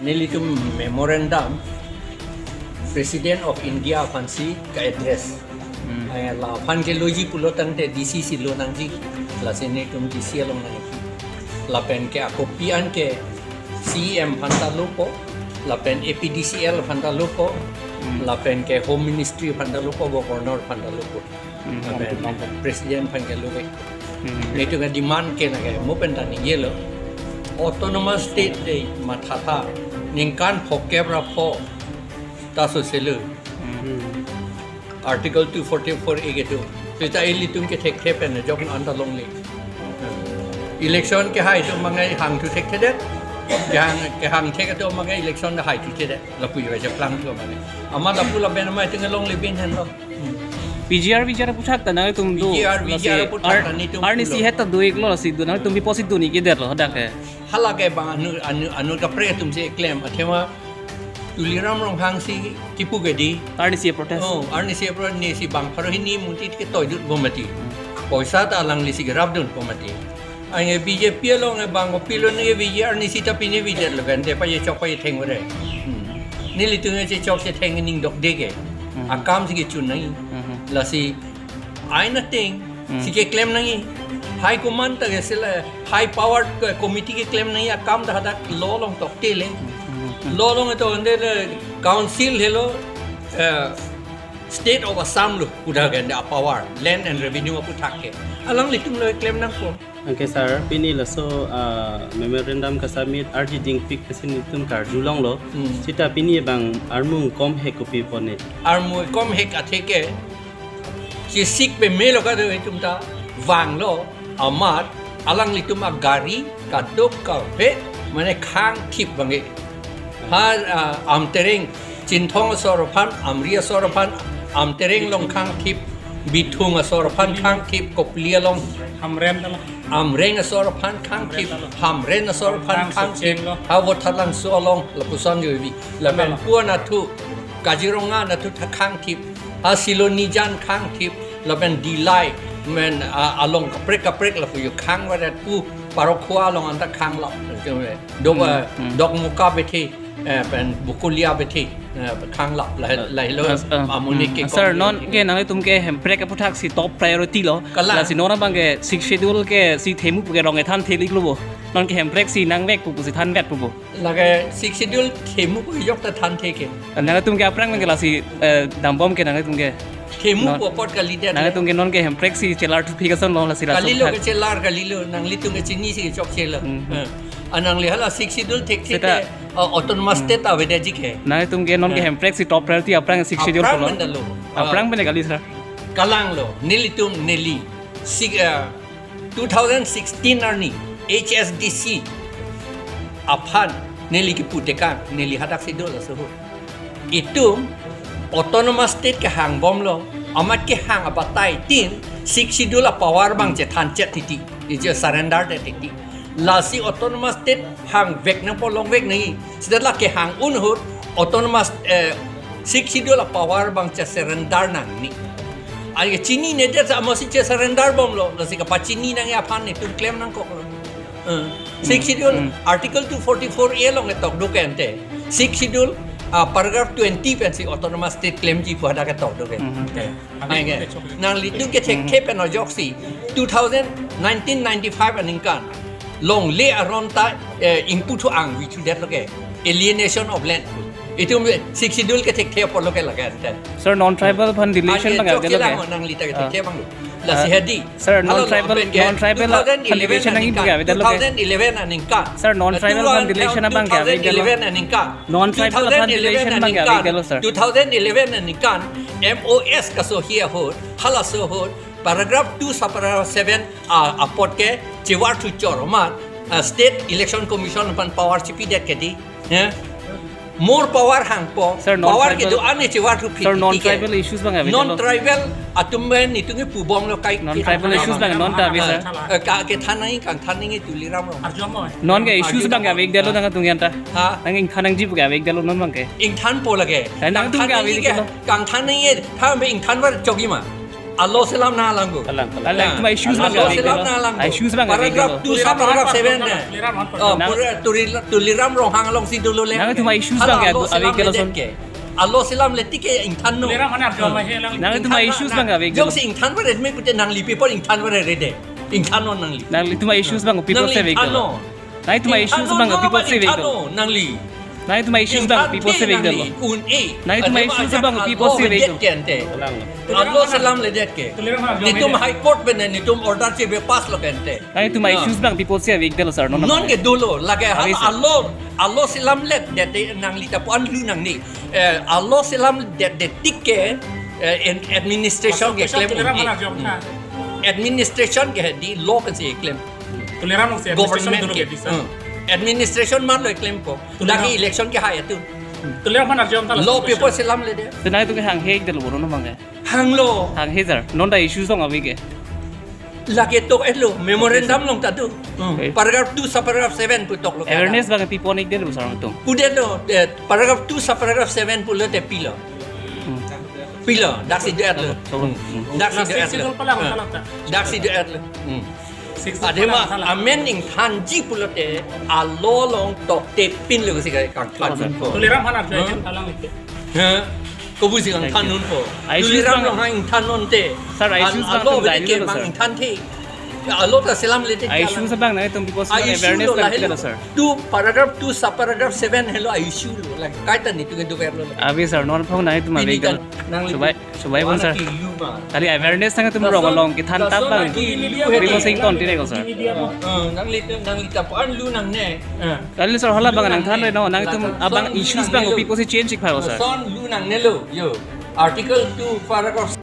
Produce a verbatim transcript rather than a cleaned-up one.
Nelitum memorandum President of India aphansi ka-address. Hmm. Eh, la aphan ke loji pulo tangte D C si lo nangji. Lasi nelitum D C along nangji. Lapen ke akopi an ke C E M aphanta lopo. Lapen A P D C L aphanta lopo. Hmm. Lapen ke Home Ministry aphanta lopo, Governor aphanta lopo. Hmm, lapen nanglitum, nanglitum. President aphan ke lo ke. Hmm. Nelitum ke demand ke nangke, mo pen ta ningjelo. Autonomous State de mathatha ningkan phokep ra pho ta soselo. Hmm. Article two forty-four A ke tu. Seta ilitum ke thekthe pen jok anta longle. Election kehai atum abang ke hangthu thekthedet. Kehang, kehangthek atum abang ke election kehai thuthedet. Lapu iwa japlang atum abang ke. Amat lapu lapen amat itum ke longle bin henlo. Hmm. P G R, V G R aphuthak ta nangtum do. P G R, V G R lasi aphuthak ta ar-, nelitum arnisi pulo. Het ta do-iklo lasi do nangtum pi posi do-ik-edetlo hadak ke. Hala ke bang anu, anu, anu kaprek atum si klem athema Tuliram Ronghang si kipu ke di. Arnisi protest. Oh, arnisi protest, nisi bang pharo hini mutit ke toidut bomati. Hmm. Poisa ta alanglisi kerapdun bomati. Anke B J P along ke bang kopilo ne V G R nisi ta pine V J R lo kan te pa ye chok pa ye theng ore. Hmm. Nelitum ke chok che theng ning dok de ke. Hmm. Akam si kechun nangji. Hmm. Lasi ain ateng, hmm, si keklem nangji. High command ta ke sila high power ke committee keklem nangji akam ta hadak law along toktele. Hmm. Law along to ande le council helo, eh, State of Assam lo pu dak ke ande a power, land and revenue aphuthak ke. Alanglitum lo klem nangpo. Anke sir, pini laso, ah, memorandum ka-submit arji dingpik kesi nelitum karjulonglo. Hmm. Seta pini bang armu kom hek kopi pone. Armu kom hek athe ke, chesik pemelo kado itum ta vanglo amat alanglitum agari kadokave mane khang thip abang ke. Ha, ah, Amtereng, Chinthong asor aphan, Amri asor aphan, Amtereng along khang thip, Bithung asor aphan khang thip, Kopili along, Hamren along. Amreng asor aphan khang thip, Hamren along. Hamren asor aphan khang thip, Socheng along. Ha Vothatlangso along, lapuson joibi. Lapen Hamren along. Kuan athu, Kaziranga athu tha khang thip, ha Silonijan khang thip, lapen Dillai, men, ah, along kaprek kaprek lapu yo khang varet pu, Parokhowa along anta khang lap. Do, hmm, eh, hmm, Dokmoka bethe, eh, pen Bokolia bethe, eh, khang lap, la, ah, lahelo, ah, ah, amuni, hmm, ke sir, kong non ke nangtum ke Hemprek aphuthak si top priority lo. Kalang. Lasi non abang ke Sixth Schedule ke si themu pu ke rong ethan theli klo bo. Non ke Hemprek si nangvek pu pu si thanvet pu bo. Lake Sixth Schedule themu pu jok ta thanthe ke. Nangtum ke aphrang abang ke lasi, eh, dambom ke nangtum ke. Themu, non, pu apot kalidet le. Nangtum ke non ke Hemprek si chelar thuphi kason lo lasi la kalilo sok ke thak. Chelar kalilo, nanglitum ke chini si chokche lo. Hmm. Eh. Anang le hala Sixth Schedule thekthe seta te, uh, autonomous, hmm, state avedetji ke. Nangtum ke non ke, eh, Hemprek si top priority aphrang Sixth Schedule aphrang pulo. Mendalo. Aphrang, uh, pen kali sir. Kalanglo, nelitum neli. Sik, uh, two thousand sixteen arni H S D C aphan neli kipu tekang, neli hadak si do laso ahut. Itum autonomous state kehangbomlo, amat kehang abatai tin Sixth Schedule a power abang chethan chet titi, ije surrender det titi. Lasi autonomous state hangvek nangpo, longvek nangji. Seta la kehang un ahut autonomous, eh, Sixth Schedule a power abang che surrender nangne. Ai chinine det amatsi che surrender bomlo, lasi kapachini nangji aphan nelitum klem nangkoklo. Eh, Sixth, hmm, Schedule, hmm, Article two forty-four A along ketok do ke ante. Sixth Schedule, ah, paragraph twenty pensi autonomous state klemji pu hadak ketok do ke. Hmm, hmm. Eh. Ai nge, nanglitum ke thekthe pen ajoksi, two thousand, nineteen ninety-five aningkan longle aron ta, eh, ingpu thu angvi thudetlo ke, alienation of land. Itum Sixth Schedule ke thekthe apotlo ke lake ante. Sir, non-tribal aphan deletion, anke bang jok ke lake. Nanglitum ke thekthe bang. Lasi, ah, hedi. Sir, non-tribal, non-tribal aphan deletion nangji pu ke avedetlo ke. Two thousand eleven aningkan. Sir, non-tribal aphan deletion abang ke avedetlo. Two thousand eleven aningkan. Non-tribal aphan deletion abang ke avedetlo, sir. Two thousand eleven aningkan, M O S kasohi ahut, halaso ahut, paragraph two subparagraph seven, ah, apot ke chevar thuchor amat, ah, State Election Commission aphan power chipidet ke di, eh? More power hangpo, sir, power ke do-an ne chevar thu phit, sir, non-tribal issues abang avedetlo. Non-tribal atum pen itum ke pubomlo kai. Non-tribal issues abang non ta ave, sir. Eh, ka, kethan nangji, kangthan nangji Tuliram Ronghang. Non ke issues abang ke avedetlo nangtum ke anta. Ha? Nang ingthan nangji pu ke avedetlo non abang ke. Ingthanpo lake. Nangtum ke avedetlo. Kangthan nangji, tha me ingthan var chokji ma. Alo selam nanglang ko. Kalang, kalang. Kalang, itum a-issues abang Alo ke selam aveilo. Nanglang ko. A-issues abang ke paragraph aveilo. Two, sub-paragraph seven ne. Tuliram Ronghang. Oh, Tuliram, Tuliram, Tuliram Ronghang alongsi dolo le. Nangtum a-issues abang ke alo aveilo selam le lason. Ke. Alo selam le tik ke ingthan non. Tuliram aphan arjudun ma he lang. Nangtum a-issues abang ke aveilo. Jongsi ingthan ba redmi pute nangli paper ingthan ba rede. Ingthan non nangli. Nanglitum a-issues abang people si ingthan aveilo. Non. Nangtum a-issues abang people si ingthan aveilo. Non nangli. Nangtum a-issues abang people si aveilo. Ingthan non nangli. Un-e. Nangtum a-issues abang people si aveilo. Alo selam ledet ke. Netum High Court pen netum order si be pass lo kente. Nangtum a-issues abang people si aveilo sir. Non non ke dolo lake. Alo, alo selam ledet nangli ta pu-an lu nangne. Eh, alo selam ledet tik ke, eh, administration ke claim. Administration ke di law pensi claim. Tuliram si administration government dolo ke. Hmm. Administration man lo claim ko. Tuliram. Lake election ke hai atum. Tuliram aphan arjudun tha. Law paper selam ledet. Tenai tu ke hanghe del boro no mangke. Hanglo. Hanghe sir. Non ta issues along ave ke. Lake tok-etlo memorandum along ta do. Hmm. Okay. Paragraph two, sub-paragraph seven pu toklo. Awareness abang people nik del sir tum. Pudetlo, eh, paragraph two, sub-paragraph seven pulote pilo. Hmm. Pilo, daksi do-etlo. So, hmm. Daksi do-etlo. Sixth schedule pala. Hmm. Daksi do-etlo. Hmm. Sixth schedule pala. Adema amen ingthanji pulote alo along tokte pinlo si kangthan. Tuliram aphan arjudun tha lang ite. He? Kopusi kangthan non po. Tuliram Ronghang ingthan nonte. Sir, a-issues abang tum avedet ke bang ingthan the. Alo ta selam ledet. A-issues abang nangtum people awareness lo, lake lo sir. Two, paragraph two, sub-paragraph seven helo a-issue lo. Lake kaita netum ke do-etlo. Ave sir, non aphan nangtum ave. Subai, subai pon sir. Kali awareness nangtum rong along kethan tap abang. People si ingthan tine ko sir. Eh, nangli, nangli ta pu-an lu nangne. Eh. Kali sir hala abang nangthan re no, nangtum abang issues abang people si change ik pharo sir. Lason lu nangnelo, yo. Article two, paragraph